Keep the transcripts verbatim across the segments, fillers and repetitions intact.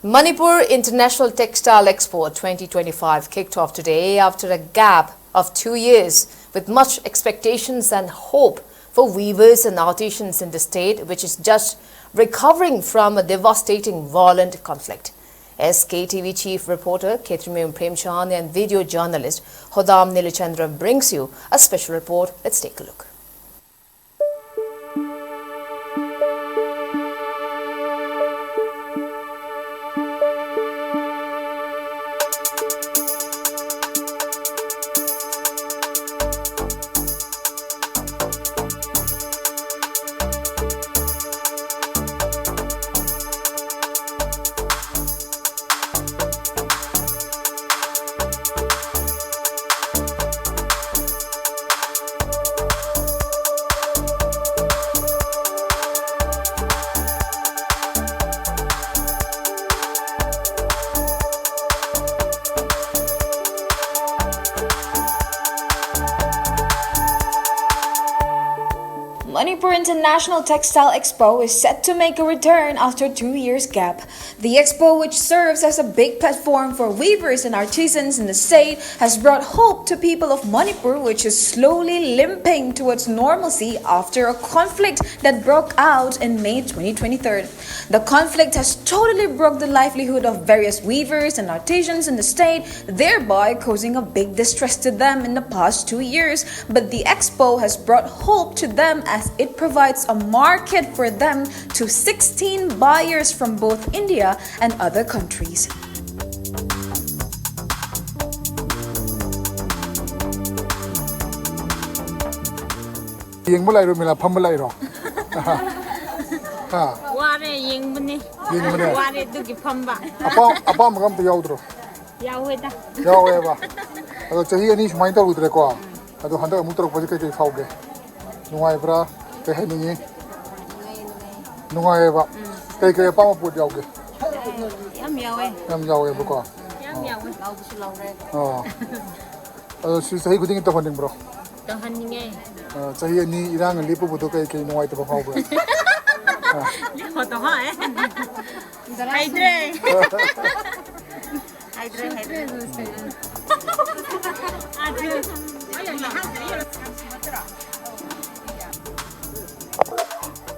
Manipur International Textile Expo twenty twenty-five kicked off today after a gap of two years, with much expectations and hope for weavers and artisans in the state, which is just recovering from a devastating violent conflict. S K T V chief reporter Khetrimeum Premchand and video journalist Hodam Niluchandra brings you a special report. Let's take a look. Manipur International Textile Expo is set to make a return after two years' gap. The expo, which serves as a big platform for weavers and artisans in the state, has brought hope to people of Manipur, which is slowly limping towards normalcy after a conflict that broke out in May twenty twenty-three. The conflict has totally broke the livelihood of various weavers and artisans in the state, thereby causing a big distress to them in the past two years. But the expo has brought hope to them as it provides a market for them to sixteen buyers from both India and other countries. ꯌꯦꯡꯕ ꯂꯥꯛꯏꯔꯣ, ꯃꯦꯂꯥ ꯐꯝꯕ ꯂꯥꯛꯏꯔꯣ? ꯍꯥ? ꯋꯥꯔꯦ ꯌꯦꯡꯕꯅꯦ꯫ ꯌꯦꯡꯕꯅꯦ? ꯋꯥꯔꯦ ꯑꯗꯨꯒꯤ ꯐꯝꯕ꯫ ꯑꯄꯥꯝ ꯑꯄꯥꯝꯕꯒ ꯑꯝꯇ ꯌꯥꯎꯗ꯭ꯔꯣ? ꯌꯥꯎꯋꯦꯗ꯫ ꯌꯥꯎꯋꯦꯕ꯫ ꯑꯗꯣ ꯆꯍꯤ ꯑꯅꯤ ꯁꯨꯃꯥꯏꯅ ꯇꯧꯔꯨꯗ꯭ꯔꯦꯀꯣ꯫ ꯑꯗꯣ ꯍꯟꯗꯛ ꯑꯃꯨꯛ ꯇꯧꯔꯛꯄꯁꯦ ꯀꯩ ꯀꯩ ꯐꯥꯎꯒꯦ? ꯅꯨꯡꯉꯥꯏꯕ꯭ꯔꯥ? ꯀꯩ ꯍꯥꯏꯅꯤꯡꯉꯤ? ꯅꯨꯡꯉꯥꯏꯌꯦꯕ꯫ ꯀꯩ ꯀꯩ ꯑꯄꯥꯝꯕ ꯄꯣꯠ ꯌꯥꯎꯒꯦ? ꯌꯥꯝ ꯌꯥꯎꯋꯦ꯫ ꯌꯥꯝ ꯌꯥꯎꯋꯦꯕꯀꯣ꯫ ꯌꯥꯝ ꯌꯥꯎꯋꯦ꯫ ꯑꯣ꯫ ꯑꯗꯣ ꯁꯤ ꯆꯍꯤ ꯈꯨꯗꯤꯡꯒꯤ ꯇꯧꯍꯟꯅꯤꯡꯕ꯭ꯔꯣ? ꯇꯧꯍꯟꯅꯤꯡꯉꯦ꯫ ꯑ, ꯆꯍꯤ ꯑꯅꯤ ꯏꯔꯥꯡꯅ ꯂꯦꯞꯄꯨꯕꯗꯣ ꯀꯩ ꯀꯩ ꯅꯨꯡꯉꯥꯏꯇꯕ ꯐꯥꯎꯕ꯭ꯔꯥ? ꯂꯦꯞꯄꯣ ꯇꯧꯍꯣꯏ꯫ ꯍꯩꯇ꯭ꯔꯦ꯫ ꯍꯩꯇ꯭ꯔꯦ, ꯍꯩꯇ꯭ꯔꯦ꯫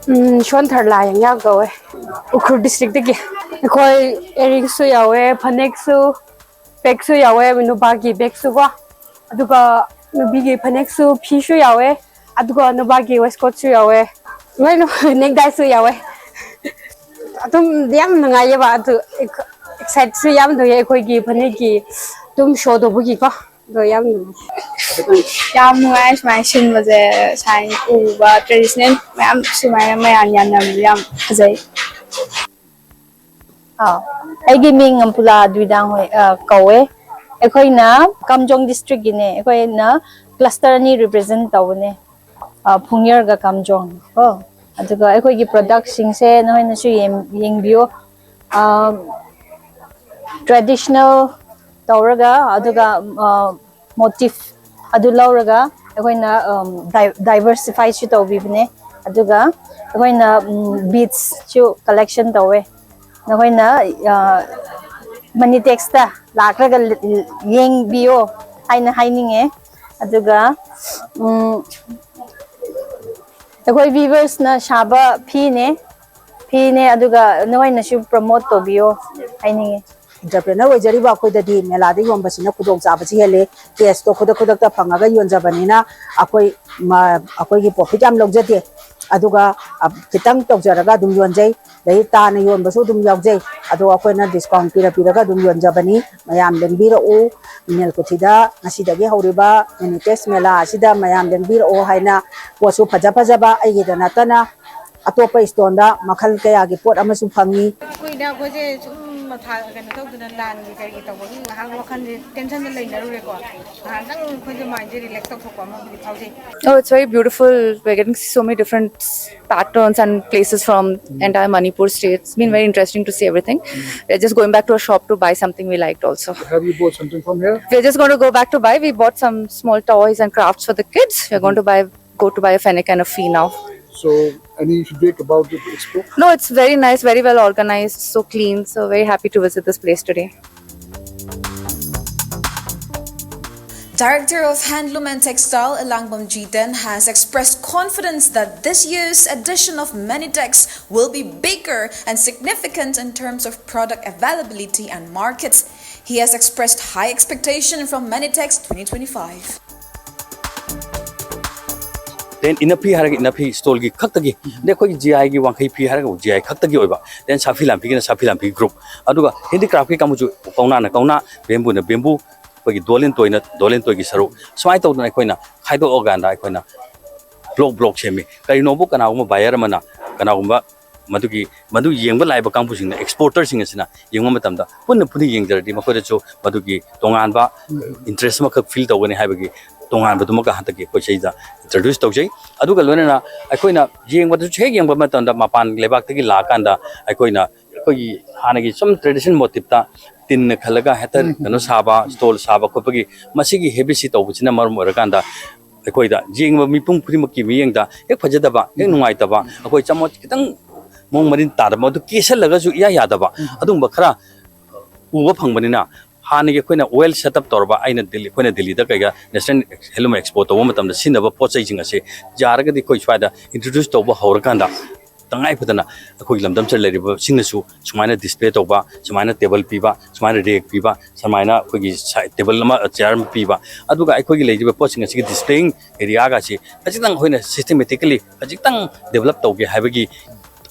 ꯎꯝ, ꯁꯣꯟꯊꯔ ꯂꯥꯏ ꯌꯥꯝ ꯀꯧꯋꯦ꯫ ꯎꯈ꯭ꯔꯨꯜ ꯗꯤꯁꯇ꯭ꯔꯤꯛꯇꯒꯤ꯫ ꯑꯩꯈꯣꯏ ꯏꯌꯥꯔꯤꯡꯁꯨ ꯌꯥꯎꯋꯦ, ꯐꯅꯦꯛꯁꯨ, ꯕꯦꯒꯁꯨ ꯌꯥꯎꯋꯦ, ꯅꯨꯄꯥꯒꯤ ꯕꯦꯒꯁꯨ ꯀꯣ꯫ ꯑꯗꯨꯒ ꯅꯨꯄꯤꯒꯤ ꯐꯅꯦꯛꯁꯨ, ꯐꯤꯁꯨ ꯌꯥꯎꯋꯦ꯫ ꯑꯗꯨꯒ ꯅꯨꯄꯥꯒꯤ ꯋꯦꯁꯀꯣꯠꯁꯨ ꯌꯥꯎꯋꯦ꯫ ꯂꯣꯏꯅ ꯅꯦꯛ ꯇꯥꯏꯁꯨ ꯌꯥꯎꯋꯦ꯫ ꯑꯗꯨꯝ ꯌꯥꯝ ꯅꯨꯡꯉꯥꯏꯌꯦꯕ꯫ ꯑꯗꯨ ꯑꯦꯛꯁꯥꯏꯠꯁꯨ ꯌꯥꯝ ꯇꯧꯋꯦ ꯑꯩꯈꯣꯏꯒꯤ ꯐꯅꯦꯛꯀꯤ ꯑꯗꯨꯝ ꯁꯣ ꯇꯧꯕꯒꯤꯀꯣ꯫ ꯑꯗꯣ ꯌꯥꯝ ꯅꯨꯡꯉꯥꯏ꯫ ꯌꯥꯝ ꯅꯨꯡꯉꯥꯏ ꯁꯨꯃꯥꯏꯅ ꯁꯤꯟꯕꯁꯦ, ꯁꯥꯏꯟ ꯎꯕ, ꯇ꯭ꯔꯦꯗꯤꯁꯅꯦꯜ ꯃꯌꯥꯝ ꯁꯨꯃꯥꯏꯅ ꯃꯌꯥꯝ ꯌꯥꯟꯅꯕꯁꯦ ꯌꯥꯝ ꯐꯖꯩ꯫ ꯑꯥ, ꯑꯩꯒꯤ ꯃꯤꯡ ꯑꯝꯄꯨꯂꯥ ꯗꯨꯏꯗꯥꯡ ꯍꯣꯏ, ꯑ, ꯀꯧꯋꯦ꯫ ꯑꯩꯈꯣꯏꯅ ꯀꯥꯝꯖꯣꯡ ꯗꯤꯁꯇ꯭ꯔꯤꯛꯀꯤꯅꯦ꯫ ꯑꯩꯈꯣꯏꯅ ꯀ꯭ꯂꯁꯇꯔ ꯑꯅꯤ ꯔꯤꯄ꯭ꯔꯖꯦꯟ ꯇꯧꯕꯅꯦ, ꯑ, ꯐꯨꯡꯌꯔꯒ ꯀꯥꯝꯖꯣꯡ ꯀꯣ꯫ ꯑꯗꯨꯒ ꯑꯩꯈꯣꯏꯒꯤ ꯄ꯭ꯔꯗꯛꯁꯤꯡꯁꯦ ꯅꯈꯣꯏꯅꯁꯨ ꯌꯦꯡ-, ꯌꯦꯡꯕꯤꯌꯣ꯫ ꯑ, ꯇ꯭ꯔꯦꯗꯤꯁꯅꯦꯜ ꯇꯧꯔꯒ, ꯑꯗꯨꯒ, ꯑ, ꯃꯣꯇꯤꯐ ꯑꯗꯨ ꯂꯧꯔꯒ ꯑꯩꯈꯣꯏꯅ, ꯑꯝ, ꯗꯥꯏ-, ꯗꯥꯏꯕꯔꯁꯤꯐꯥꯏꯁꯨ ꯇꯧꯕꯤꯕꯅꯦ꯫ ꯑꯗꯨꯒ ꯑꯩꯈꯣꯏꯅ, ꯎꯝ, ꯕꯤꯠꯁꯁꯨ ꯀꯂꯦꯛꯁꯟ ꯇꯧꯋꯦ꯫ ꯅꯈꯣꯏꯅ, ꯑ, ꯃꯅꯤꯇꯦꯛꯁꯇ ꯂꯥꯛꯂꯒ ꯂ-, ꯌꯦꯡꯕꯤꯌꯣ ꯍꯥꯏꯅ ꯍꯥꯏꯅꯤꯡꯉꯦ꯫ ꯑꯗꯨꯒ, ꯎꯝ, ꯑꯩꯈꯣꯏ ꯋꯤꯚꯔꯁꯅ ꯁꯥꯕ ꯐꯤꯅꯦ, ꯐꯤꯅꯦ, ꯑꯗꯨꯒ ꯅꯈꯣꯏꯅꯁꯨ ꯄ꯭ꯔꯃꯣꯠ ꯇꯧꯕꯤꯌꯣ ꯍꯥꯏꯅꯤꯡꯉꯦ꯫ ꯑꯦꯟꯇꯔꯄ꯭ꯔꯦꯅꯔ ꯑꯣꯏꯖꯔꯤꯕ ꯑꯩꯈꯣꯏꯗꯗꯤ ꯃꯦꯂꯥꯗ ꯌꯣꯟꯕꯁꯤꯅ ꯈꯨꯗꯣꯡꯆꯥꯕꯁꯤ ꯍꯦꯜꯂꯤ꯫ ꯀꯦꯁꯇꯣ ꯈꯨꯗꯛ ꯈꯨꯗꯛꯇ ꯐꯪꯉꯒ ꯌꯣꯟꯖꯕꯅꯤꯅ ꯑꯩꯈꯣꯏ ꯃ-, ꯑꯩꯈꯣꯏꯒꯤ ꯄ꯭ꯔꯣꯐꯤꯠ ꯌꯥꯝ ꯂꯧꯖꯗꯦ꯫ ꯑꯗꯨꯒ, ꯑ, ꯈꯤꯇꯪ ꯇꯧꯖꯔꯒ ꯑꯗꯨꯝ ꯌꯣꯟꯖꯩ꯫ ꯑꯗꯩ ꯇꯥꯅ ꯌꯣꯟꯕꯁꯨ ꯑꯗꯨꯝ ꯌꯥꯎꯖꯩ꯫ ꯑꯗꯣ ꯑꯩꯈꯣꯏꯅ ꯗꯤꯁꯀꯥꯎꯟ ꯄꯤꯔ ꯄꯤꯔꯒ ꯑꯗꯨꯝ ꯌꯣꯟꯖꯕꯅꯤ꯫ ꯃꯌꯥꯝ ꯂꯦꯡꯕꯤꯔꯛꯎ꯫ ꯅꯦꯜꯀꯨꯊꯤꯗ ꯉꯁꯤꯗꯒꯤ ꯍꯧꯔꯤꯕ ꯃꯦꯅꯤꯇꯦꯛꯁ ꯃꯦꯂꯥ ꯑꯁꯤꯗ ꯃꯌꯥꯝ ꯂꯦꯡꯕꯤꯔꯛꯑꯣ ꯍꯥꯏꯅ ꯄꯣꯠꯁꯨ ꯐꯖ ꯐꯖꯕ ꯑꯩꯒꯤꯗ ꯅꯠꯇꯅ ꯑꯇꯣꯞꯄ ꯏꯁꯇꯣꯟꯗ ꯃꯈꯜ ꯀꯌꯥꯒꯤ ꯄꯣꯠ ꯑꯃꯁꯨ ꯐꯪꯉꯤ꯫ ꯀꯨꯏꯅ ꯑꯩꯈꯣꯏꯁꯦ ꯁꯨꯝ ꯃꯊꯥ ꯀꯩꯅꯣ ꯇꯧꯗꯅ ꯂꯥꯟꯒꯤ ꯀꯩꯒꯤ ꯇꯧꯕꯒꯤ ꯉꯥꯏꯍꯥꯛ ꯋꯥꯈꯜꯁꯦ ꯇꯦꯟꯁꯟꯗ ꯂꯩꯅꯔꯨꯔꯦꯀꯣ꯫ ꯉꯥꯏꯍꯥꯛꯇꯪ ꯑꯩꯈꯣꯏꯁꯦ ꯃꯥꯏꯟꯁꯦ ꯔꯤꯂꯦꯛꯁ ꯇꯧꯊꯣꯛꯄ ꯑꯃꯕꯨꯗꯤ ꯐꯥꯎꯖꯩ꯫ Oh, it's very beautiful. We're getting so many different patterns and places from entire Manipur state. It's been very interesting to see everything. We're just going back to a shop to buy something we liked also. Have you bought something from here? We're just going to go back to buy. We bought some small toys and crafts for the kids. We're going to buy, go to buy a fennec and a fee now. So, Any feedback about the expo? No, it's very nice, very well organized, so clean. So very happy to visit this place today. Director of Handloom and Textile, Elangbam Jiten, has expressed confidence that this year's edition of Manitex will be bigger and significant in terms of product availability and markets. He has expressed high expectation from Manitex twenty twenty-five. Then ꯏꯅꯐꯤ ꯍꯥꯏꯔꯒ ꯏꯅꯐꯤ ꯁ꯭ꯇꯣꯜꯒꯤ ꯈꯛꯇꯒꯤ, ꯑꯗꯩ ꯑꯩꯈꯣꯏꯒꯤ G ꯑꯥꯏꯒꯤ ꯋꯥꯡꯈꯩ ꯐꯤ ꯍꯥꯏꯔꯒ G ꯑꯥꯏ ꯈꯛꯇꯒꯤ ꯑꯣꯏꯕ, then ꯁꯥꯐꯤ ꯂꯥꯟꯐꯤꯒꯤꯅ ꯁꯥꯐꯤ ꯂꯥꯟꯐꯤ group, ꯑꯗꯨꯒ ꯍꯦꯟꯗꯤꯀ꯭ꯔꯥꯐꯀꯤ ꯀꯥꯡꯕꯨꯁꯨ ꯀꯧꯅꯥꯅ ꯀꯧꯅꯥ, ꯕꯦꯝꯕꯨꯅ ꯕꯦꯝꯕꯨ, ꯑꯩꯈꯣꯏꯒꯤ ꯗꯣꯂꯦꯟꯇꯣꯏꯅ ꯗꯣꯂꯦꯟꯇꯣꯏꯒꯤ ꯁꯔꯨꯛ, ꯁꯨꯃꯥꯏꯅ ꯇꯧꯗꯅ ꯑꯩꯈꯣꯏꯅ ꯈꯥꯏꯗꯣꯛꯑꯀꯥꯟꯗ ꯑꯩꯈꯣꯏꯅ ꯕ꯭ꯂꯣꯛ ꯕ꯭ꯂꯣꯛ ꯁꯦꯝꯃꯤ꯫ ꯀꯔꯤꯅꯣꯕꯨ ꯀꯅꯥꯒꯨꯝꯕ ꯕꯥꯌꯔ ꯑꯃꯅ ꯀꯅꯥꯒꯨꯝꯕ ꯃꯗꯨꯒꯤ ꯃꯗꯨ ꯌꯦꯡꯕ ꯂꯥꯛꯏꯕ ꯀꯥꯡꯕꯨꯁꯤꯡꯅ, ꯑꯦꯛꯁꯄꯣꯔꯇꯔꯁꯤꯡ ꯑꯁꯤꯅ ꯌꯦꯡꯕ ꯃꯇꯝꯗ ꯄꯨꯟꯅ ꯄꯨꯟꯅ ꯌꯦꯡꯖꯔꯗꯤ ꯃꯈꯣꯏꯗꯁꯨ ꯃꯗꯨꯒꯤ ꯇꯣꯉꯥꯟꯕ ꯏꯟꯇꯔꯦꯁ ꯑꯃꯈꯛ ꯐꯤꯜ ꯇꯧꯒꯅꯤ ꯍꯥꯏꯕꯒꯤ ꯇꯣꯉꯥꯟꯕꯗꯨꯃꯒ ꯍꯟꯗꯛꯀꯤ ꯑꯩꯈꯣꯏ ꯁꯤꯗ ꯏꯟꯇ꯭ꯔꯣꯗ꯭ꯌꯨꯁ ꯇꯧꯖꯩ꯫ ꯑꯗꯨꯒ ꯂꯣꯏꯅꯅ ꯑꯩꯈꯣꯏꯅ ꯌꯦꯡꯕꯗꯁꯨ ꯍꯦꯛ ꯌꯦꯡꯕ ꯃꯇꯝꯗ ꯃꯄꯥꯟ ꯂꯩꯕꯥꯛꯇꯒꯤ ꯂꯥꯛꯑꯀꯥꯟꯗ ꯑꯩꯈꯣꯏꯅ ꯑꯩꯈꯣꯏꯒꯤ ꯍꯥꯟꯅꯒꯤ ꯁꯨꯝ ꯇ꯭ꯔꯦꯗꯤꯁꯅꯦꯜ ꯃꯣꯇꯤꯞꯇ ꯇꯤꯟꯅ ꯈꯜꯂꯒ ꯍꯦꯛꯇ ꯀꯩꯅꯣ ꯁꯥꯕ, ꯁ꯭ꯇꯣꯜ ꯁꯥꯕ ꯈꯣꯠꯄꯒꯤ ꯃꯁꯤꯒꯤ ꯍꯦꯕꯤꯠꯁꯤ ꯇꯧꯕꯁꯤꯅ ꯃꯔꯝ ꯑꯣꯏꯔꯀꯥꯟꯗ ꯑꯩꯈꯣꯏꯗ ꯌꯦꯡꯕ ꯃꯤꯄꯨꯝ ꯈꯨꯗꯤꯡꯃꯛꯀꯤ ꯃꯤꯠꯌꯦꯡꯗ ꯍꯦꯛ ꯐꯖꯗꯕ, ꯍꯦꯛ ꯅꯨꯡꯉꯥꯏꯇꯕ, ꯑꯩꯈꯣꯏ ꯆꯃꯣꯠ ꯈꯤꯇꯪ ꯃꯑꯣꯡ ꯃꯔꯤꯟ ꯇꯥꯗꯕ, ꯑꯗꯨ ꯀꯦꯁꯜꯂꯒꯁꯨ ꯏꯌꯥ ꯌꯥꯗꯕ, ꯑꯗꯨꯒꯨꯝꯕ ꯈꯔ ꯎꯕ ꯐꯪꯕꯅꯤꯅ, ꯍꯥꯟꯅꯒꯤ ꯑꯩꯈꯣꯏꯅ ꯋꯦꯜ ꯁꯦꯠ ꯑꯞ ꯇꯧꯔꯕ, ꯑꯩꯅ ꯗꯤꯜꯂꯤ, ꯑꯩꯈꯣꯏꯅ ꯗꯤꯜꯂꯤꯗ ꯀꯩꯒ ꯅꯦꯁꯅꯦꯜ ꯍꯦꯟꯂꯨꯝ ꯑꯦꯛꯁꯄꯣ ꯇꯧꯕ ꯃꯇꯝꯗ ꯁꯤꯖꯤꯟꯅꯕ ꯄꯣꯠ ꯆꯩꯁꯤꯡ ꯑꯁꯤ ꯌꯥꯔꯒꯗꯤ ꯑꯩꯈꯣꯏ ꯁ꯭ꯋꯥꯏꯗ ꯏꯟꯇ꯭ꯔꯣꯗ꯭ꯌꯨꯁ ꯇꯧꯕ ꯍꯧꯔꯀꯥꯟꯗ, ꯇꯉꯥꯏ ꯐꯗꯅ ꯑꯩꯈꯣꯏꯒꯤ ꯂꯝꯗꯝꯁꯤꯗ ꯂꯩꯔꯤꯕꯁꯤꯡꯅꯁꯨ ꯁꯨꯃꯥꯏꯅ ꯗꯤꯁꯄ꯭ꯂꯦ ꯇꯧꯕ, ꯁꯨꯃꯥꯏꯅ ꯇꯦꯕꯜ ꯄꯤꯕ, ꯁꯨꯃꯥꯏꯅ ꯔꯦꯛ ꯄꯤꯕ, ꯁꯨꯃꯥꯏꯅ ꯑꯩꯈꯣꯏꯒꯤ ꯁꯥꯏ-, ꯇꯦꯕꯜ ꯑꯃ, ꯆꯤꯌꯥꯔ ꯑꯃ ꯄꯤꯕ, ꯑꯗꯨꯒ ꯑꯩꯈꯣꯏꯒꯤ ꯂꯩꯔꯤꯕ ꯄꯣꯠꯁꯤꯡ ꯑꯁꯤꯒꯤ ꯗꯤꯁꯄ꯭ꯂꯦꯌꯤꯡ ꯑꯦꯔꯤꯌꯥꯒꯁꯤ ꯈꯖꯤꯛꯇꯪ ꯑꯩꯈꯣꯏꯅ ꯁꯤꯁꯇꯦꯃꯦꯇꯤꯀꯦꯂꯤ ꯈꯖꯤꯛꯇꯪ ꯗꯦꯕꯂꯞ ꯇꯧꯒꯦ ꯍꯥꯏꯕꯒꯤ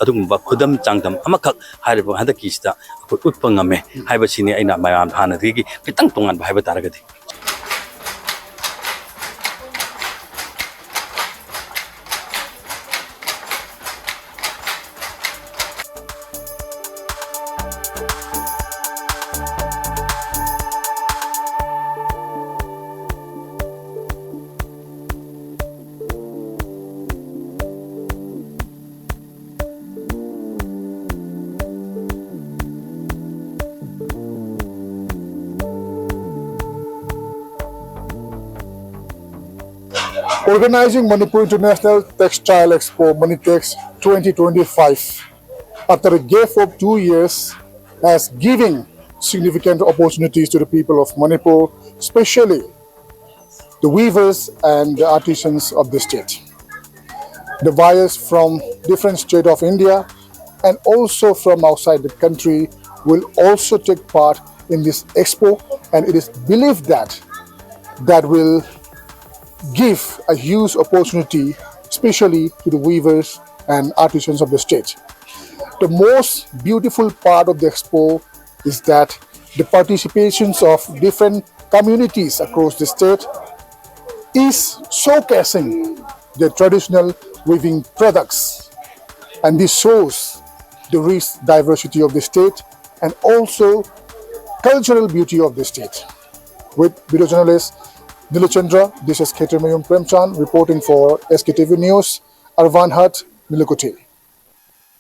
ꯑꯗꯨꯒꯨꯝꯕ ꯈꯨꯗꯝ ꯆꯥꯡꯗꯝ ꯑꯃꯈꯛ ꯍꯥꯏꯔꯤꯕ ꯍꯟꯗꯛꯀꯤꯁꯤꯗ ꯑꯩꯈꯣꯏ ꯎꯠꯄ ꯉꯝꯃꯦ ꯍꯥꯏꯕꯁꯤꯅꯤ ꯑꯩꯅ ꯃꯌꯥꯝ ꯍꯥꯟꯅꯗꯒꯤ ꯈꯤꯇꯪ ꯇꯣꯉꯥꯟꯕ ꯍꯥꯏꯕ ꯇꯥꯔꯒꯗꯤ꯫ Recognizing Manipur International Textile Expo, Manitex twenty twenty-five, after a gap of two years, has given significant opportunities to the people of Manipur, especially the weavers and the artisans of the state. The buyers from different states of India and also from outside the country will also take part in this expo, and it is believed that that will give a huge opportunity, especially to the weavers and artisans of the state. The most beautiful part of the expo is that the participations of different communities across the state is showcasing the traditional weaving products, and this shows the rich diversity of the state and also cultural beauty of the state. With video journalist Nilachandra, this is Khetrimayung Premchand reporting for S K T V News, Arvanhat, Nilikuthi.